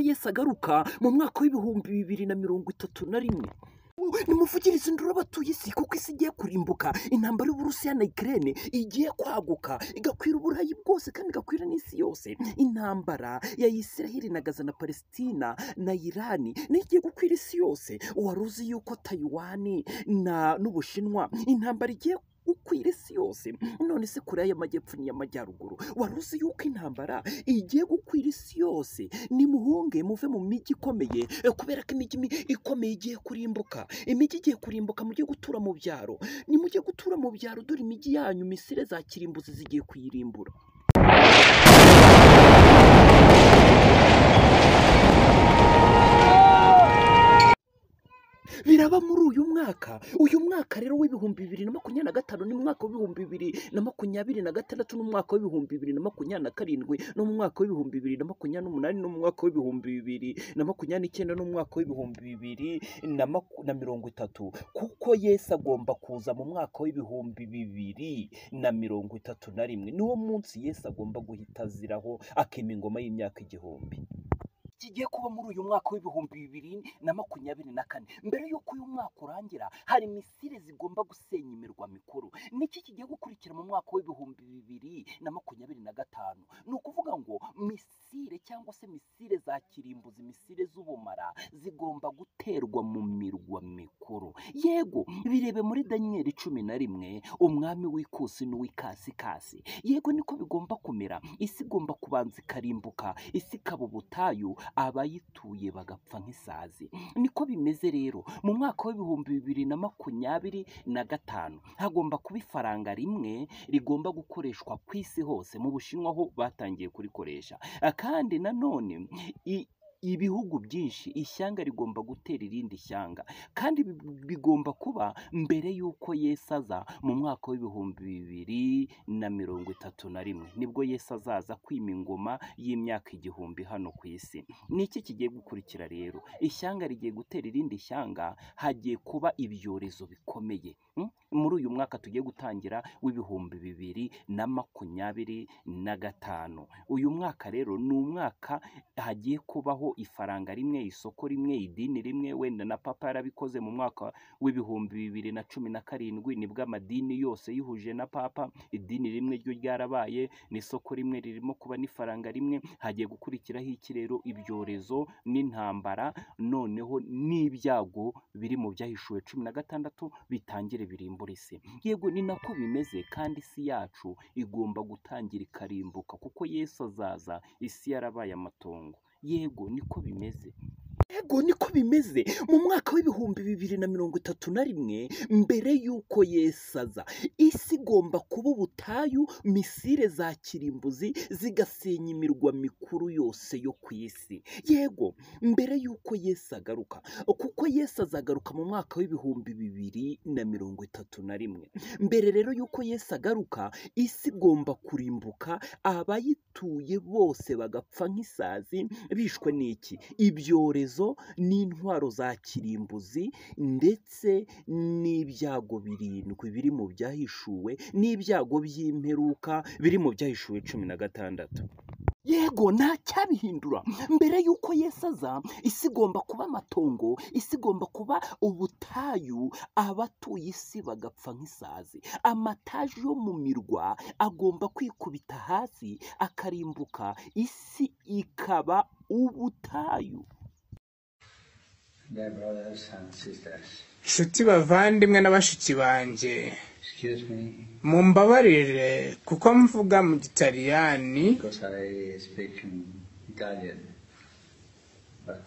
Yesu agaruka mu mwaka w'2031. Nimuvugirize induru abatuye isi, kuko isi igiye kurimbuka. Intambara y'Uburusiya na Ukraine igiye kwaguka igakwira Uburayi bwose kandi igakwira n'isi yose. Intambara ya Isiraheli na Gaza na Palestina na Irani nayo igiye gukwira isi yose. Wari uzi yuko Taiwan na n'Ubushinwa intambara igiye gukwira isi yose? None se Koreya y'Amajyepfo n'iy'Amajyaruguru, wari uzi yuko intambara igiye gukwira isi yose? Nimuhunge muve mu mijyi ikomeye, kubera ko imijyi ikomeye igiye kurimbuka. Imijyi igiye kurimbuka, mujye gutura mu byaro. Nimujye gutura mu byaro, dore imijyi yanyu misile za kirimbuzi zigiye kuyirimbura. Biraba muri uyu mwaka. Uyu mwaka rero w'2025 ni mwaka w'2026 n'umwaka w'2027 no mu mwaka w'2028 no mu mwaka w'2029 no mu mwaka w'2030, kuko Yesu agomba kuza mu mwaka w'2031. Niwo munsi Yesu agomba guhita aziraho akima ingoma y'imyaka 1000. Kigiye kuba muri uyu mwaka w'2024. Mbere y'uko uyu mwaka urangira, hari misile zigomba gusenya imirwa mikuru. Niki kigiye gukurikira mu mwaka w'2025? Ni ukuvuga ngo misile cyangwa se misile za kirimbuzi, misile z'ubumara zigomba guterwa mu mirwa mikuru. Yego, birebe muri Daniyeli 11, umwami w'ikusi n'uw'ikasikasi. Yego, niko bigomba kumera. Isi igomba kubanza ikarimbuka, isi ikaba ubutayu, abayituye bagapfa nk'isazi. Niko bimeze rero mu mwaka w'2025 hagomba kuba ifaranga rimwe rigomba gukoreshwa ku isi hose. Mu Bushinwa ho batangiye kurikoresha. Kandi nanone ibihugu byinshi, ishyanga rigomba gutera irindi shyanga, kandi bigomba kuba mbere y'uko Yesu aza mu mwaka w'2031. Nibwo Yesu azaza kwima ingoma y'imyaka 1000 hano ku isi. Ni iki kigiye gukurikira rero? Ishyanga rigiye gutera irindi shyanga, hagiye kuba ibyorezo bikomeye. Muri uyu mwaka tugiye gutangira w'2025. Uyu mwaka rero ni umwaka hagiye kubaho ifaranga rimwe, isoko rimwe, idini rimwe. Wenda na Papa yarabikoze mu mwaka w'2017, nibwo amadini yose yihuje na Papa, idini rimwe ryo ryarabaye, n'isoko rimwe ririmo kuba n'ifaranga rimwe. Hagiye gukurikiraho iki rero? Ibyorezo n'intambara, noneho n'ibyago biri mu byahishuwe 16 bitangire birimbura isi. Yego, ni nako bimeze, kandi isi yacu igomba gutangira ikarimbuka, kuko Yesu azaza isi yarabaye amatongo. Yego, niko bimeze. Yego, niko bimeze. Mu mwaka w'2031, mbere y'uko Yesu aza, isi igomba kuba ubutayu, misile za kirimbuzi zigasenya imirwa mikuru yose yo ku isi. Yego, mbere y'uko Yesu agaruka, kuko Yesu azagaruka mu mwaka w'2031. Mbere rero y'uko Yesu agaruka, isi igomba kurimbuka, abayituye bose bagapfa nk'isazi, bishwe n'iki? Ibyorezo n'intwaro za kirimbuzi, ndetse n'ibyago 7 biri mu byahishuwe, n'ibyago by'imperuka biri mu byahishuwe 16. Yego, nta cyabihindura. Mbere y'uko Yesu aza, isi igomba kuba amatongo, isi igomba kuba ubutayu, abatuye isi bagapfa nk'isazi. Amataje yo mu mirwa agomba kwikubita hasi akarimbuka, isi ikaba ubutayu. Dear brothers and sisters, Nshuti bavandimwe na bashiki banjye, excuse me mumbabarire kuko mvuga mu Gitaliyani, because I speak in Italian, but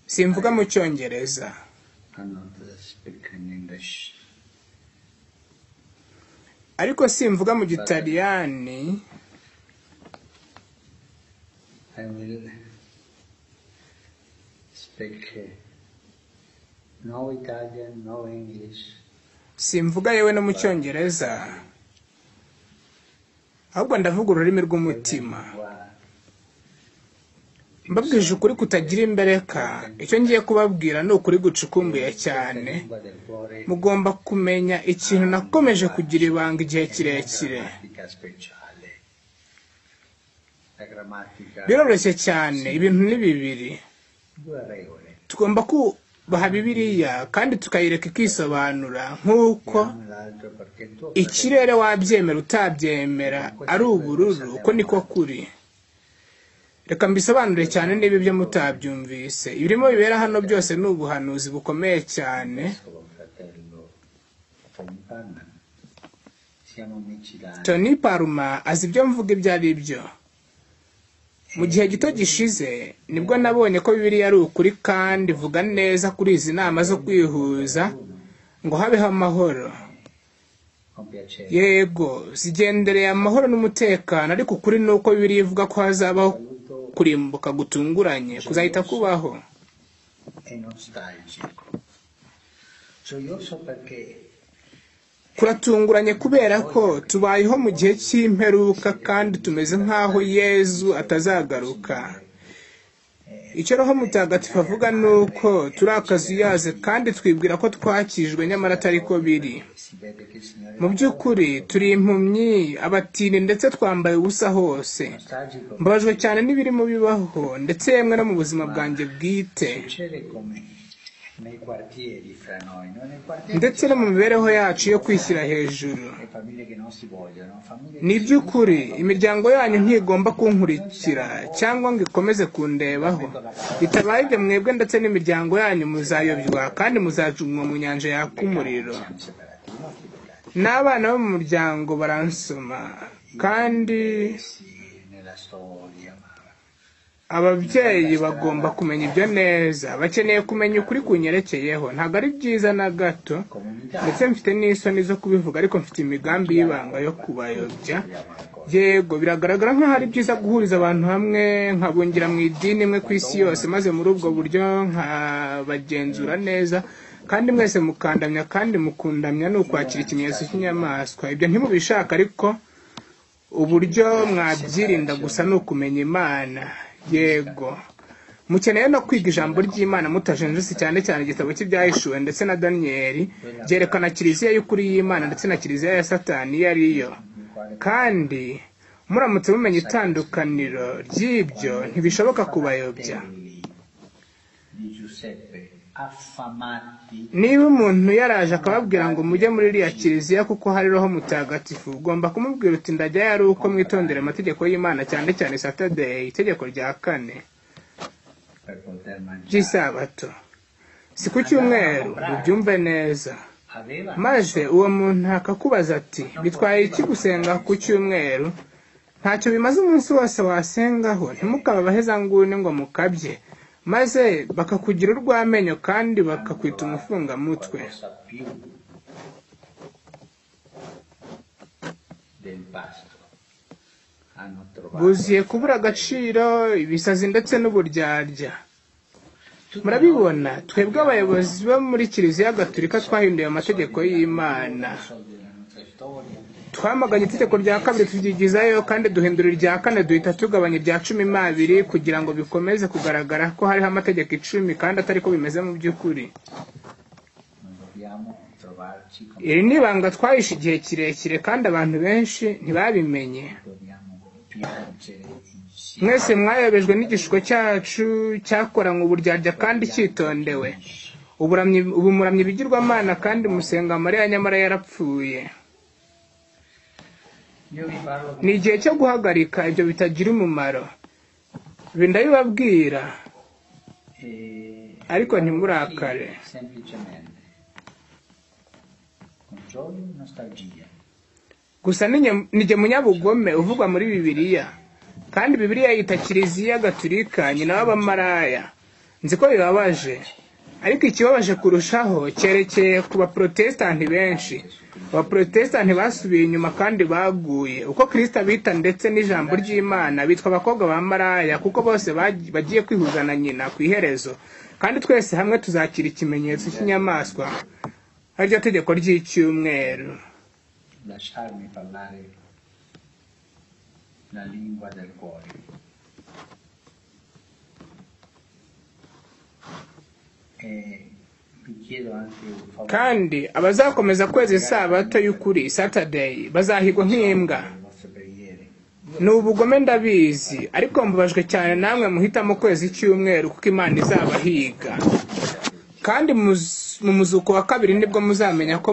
simvuga mu Cyongereza. I'm not speaking English. Ariko simvuga mu Gitaliyani, I will speak no Italian, no English, simvuga yewe no mu Cyongereza, ahubwo ndavuga ururimi rw'umutima. Mbabwije ukuri kutagira imbereka, icyo ngiye kubabwira ni ukuri gucukumbuye cyane. Mugomba kumenya ikintu nakomeje kugira ibanga igihe kirekire. La grammatica. Biroroshye cyane, ibintu ni bibiri. Due regole. Tugomba kubaha Bibiliya kandi tukayireka ikisobanura nk'uko Uno l'altro perché il tuo ikirere wabyemera utabyemera ari ubururu, uko niko kuri. Reka mbisobanure cyane niba ibyo mutabyumvise. Ibirimo bibera hano byose ni ubuhanuzi bukomeye cyane. vescovo fratello Tony Palma. Siamo amici da anni. Tony Paruma azi ibyo mvuga ibyo ari byo. Mu gihe gito gishize nibwo nabonye ko Bibiliya ari ukuri kandi ivuga neza kuri izi nama zo kwihuza ngo habeho amahoro. Con piacere. Yego, zigendereye amahoro n'umutekano, ariko ukuri ni uko Bibiliya ivuga ko hazabaho Saluto kurimbuka gutunguranye kuzahita kubaho. e nostalgico. Gioioso perché Kuratunguranye kubera ko tubayeho mu gihe cy'imperuka kandi tumeze nk'aho Yezu atazagaruka. Icyo Roho Mutagatifu avuga ni uko turi akazuyaze kandi twibwira ko twakijwe nyamara atari ko biri. si vede che il Signore Mu by'ukuri turi impumyi, abatindi ndetse twambaye ubusa hose. nostalgico Mbabajwe cyane n'ibirimo bibaho ndetse yemwe no mu buzima bwanjye bwite succede come nei quartieri fra noi, no? Nei quartieri ndetse no mu mibereho yacu yo kwishyira hejuru. le famiglie che non si vogliono, famiglie che Ni si iby'ukuri imiryango yanyu ntigomba kunkurikira cyangwa ngo ikomeze kundebaho. Bitabaye ibyo mwebwe ndetse n'imiryango yanyu muzayobywa kandi muzajugunywa mu nyanja yaka umuriro. siamo separati, i nostri peccati. N'abana bo mu muryango baransoma kandi Sì, nella storia, ma ababyeyi bagomba kumenya ibyo neza. Bakeneye kumenya ukuri kunyerekeyeho. Ntabwo ari byiza na gato, comunità ndetse mfite n'isoni zo kubivuga, ariko mfite imigambi y'ibanga yo kubayobya. abbiamo ancora. Yego, biragaragara nk'aho ari byiza guhuriza abantu hamwe nkabungira mu idini imwe ku isi yose, maze muri ubwo buryo nkabagenzura neza, kandi mwese mukandamya kandi mukundamya ni ukwakira ikimenyetso cy'inyamaswa. Ibyo ntimubishaka, ariko uburyo mwabyirinda gusa ni ukumenya Imana. Yego, mukeneye no kwiga ijambo ry'Imana mutajenjetse, cyane cyane igitabo cy'Ibyahishuwe ndetse na Daniyeli byerekana kiliziya y'ukuri y'Imana ndetse na kiliziya ya Satani iyo ari yo. Kandi muramutse mumenya itandukaniro ry'ibyo ntibishoboka kubayobya. Fratelli di Giuseppe affamati Niba umuntu yaraje akababwira ngo mujye muri iriya kiliziya kuko hari Roho Mutagatifu, ugomba kumubwira uti ndajyayo ari uko mwitondera amategeko y'Imana, cyane cyane Saturday, itegeko rya kane per poter mangiare. ry'isabato, si ku cyumweru, mubyumve neza. Aveva Maze uwo muntu akakubaza ati bitwaye iki gusenga ku cyumweru? Ntacyo bimaze umunsi wose wasengaho, ntimukabe abahezanguni ngo mukabye, maze bakakugira urw'amenyo kandi bakakwita umufungamutwe. qualcosa più del pasto. Hanno trovato Buzuye kubura agaciro, ibisazi ndetse n'uburyarya. Tutti Murabibona, noi twebwe abayobozi bo muri Kiliziya Gatolika twahinduye amategeko y'Imana. i soldi della nostra storia, Twamaganye itegeko rya kabiri tubyigizayo kandi duhindura irya kane duhita tugabanya irya 12 kugira ngo bikomeze kugaragara ko hariho amategeko 10 kandi atari ko bimeze mu by'ukuri. non dobbiamo trovarci come Iri ni ibanga twahishe igihe kirekire kandi abantu benshi ntibabimenye. dobbiamo piangere insieme. Mwese mwayobejwe n'igishuko cyacu cyakoranywe uburyarya kandi cyitondewe. Ubu muramya ibigirwamana kandi musenga Mariya nyamara yarapfuye. Io vi parlo Ni igihe cyo guhagarika ibyo bitagira umumaro. Ibi ndabibabwira e ariko ntimurakare. semplicemente con gioia e nostalgia. Gusa ni jye munyabugome uvugwa muri Bibiliya, kandi Bibiliya yita Kiliziya Gatulika nyina w'abamaraya. Nzi ko bibabaje, ariko ikibabaje kurushaho cyerekeye ku baprotestanti benshi. Abaprotestanti basubiye inyuma kandi baguye uko Kristo abita ndetse n'ijambo ry'Imana bitwa abakobwa ba maraya, kuko bose bagiye kwihuza na nyina ku iherezo, kandi twese hamwe tuzakira ikimenyetso cy'inyamaswa, ariryo tegeko ry'icyumweru. Lasciarmi parlare la lingua del cuore. E vi chiedo anche un favore. Kandi abazakomeza kweza isabato y'ukuri, Saturday, bazahigwa nk'imbwa. Le vostre preghiere. Ni ubugome ndabizi, ariko mbabajwe cyane namwe muhitamo kwezi icyumweru kuko Imana izabahiga. Kandi mu muzuko wa kabiri nibwo muzamenya ko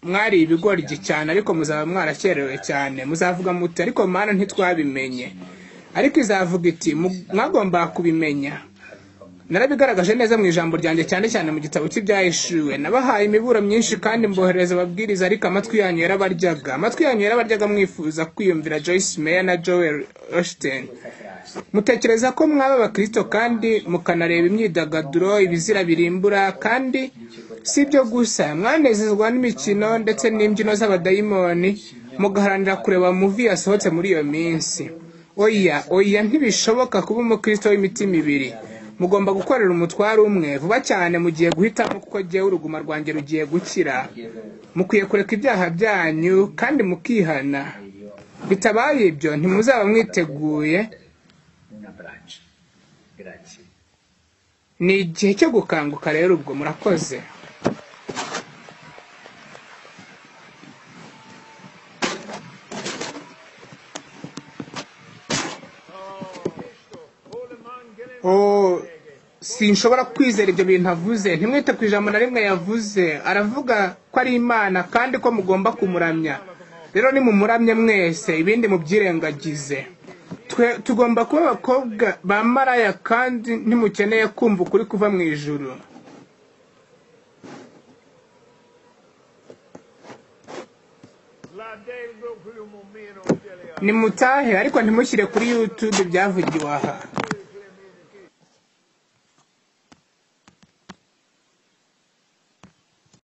mwari ibigoryi cyane, ariko muzaba mwarakerewe cyane. Muzavuga muti ariko Mana ntitwabimenye. Ariko izavuga iti mwagombaga kubimenya. Narabigaragaje neza mu ijambo ryanjye, cyane cyane mu gitabo cy'Ibyahishuwe. Nabahaye imiburo myinshi kandi mboherereza ababwiriza, ariko amatwi yanyu yarabaryaga. Amatwi yanyu yarabaryaga mwifuza kwiyumvira Joyce Meyer na Joel Osteen. Mutekereza ko mwaba abakristo kandi mukanareba imyidagaduro, ibizira birimbura, kandi si ibyo gusa, mwanezezwa n'imikino ndetse n'imbyino z'abadayimoni, mugaharanira kureba muvi yasohotse muri iyo minsi. Oya, oya, ntibishoboka kuba umukristo w'imitima ibiri. Mugomba gukorera umutwaro umwe. Vuba cyane mugiye guhitamo, kuko jyewe uruguma rwanjye rugiye gukira. Mukwiye kureka ibyaha byanyu kandi mukihana. Bitabaye ibyo ntimuzaba mwiteguye. Un abbraccio. Grazie. Ni igihe cyo gukanguka rero ubwo murakoze. Oh, sinshobora kwizera ibyo bintu avuze. Ntimwite ku ijambo na rimwe yavuze. Aravuga ko ari Imana kandi ko mugomba kumuramya. Rero nimumuramye mwese, ibindi mubyirengagize. Twe tugomba kuba abakobwa ba maraya kandi ntimukeneye kumva ukuri kuva mu ijuru. Nimutahe, ariko ntimushyire kuri YouTube ibyavugiwe aha.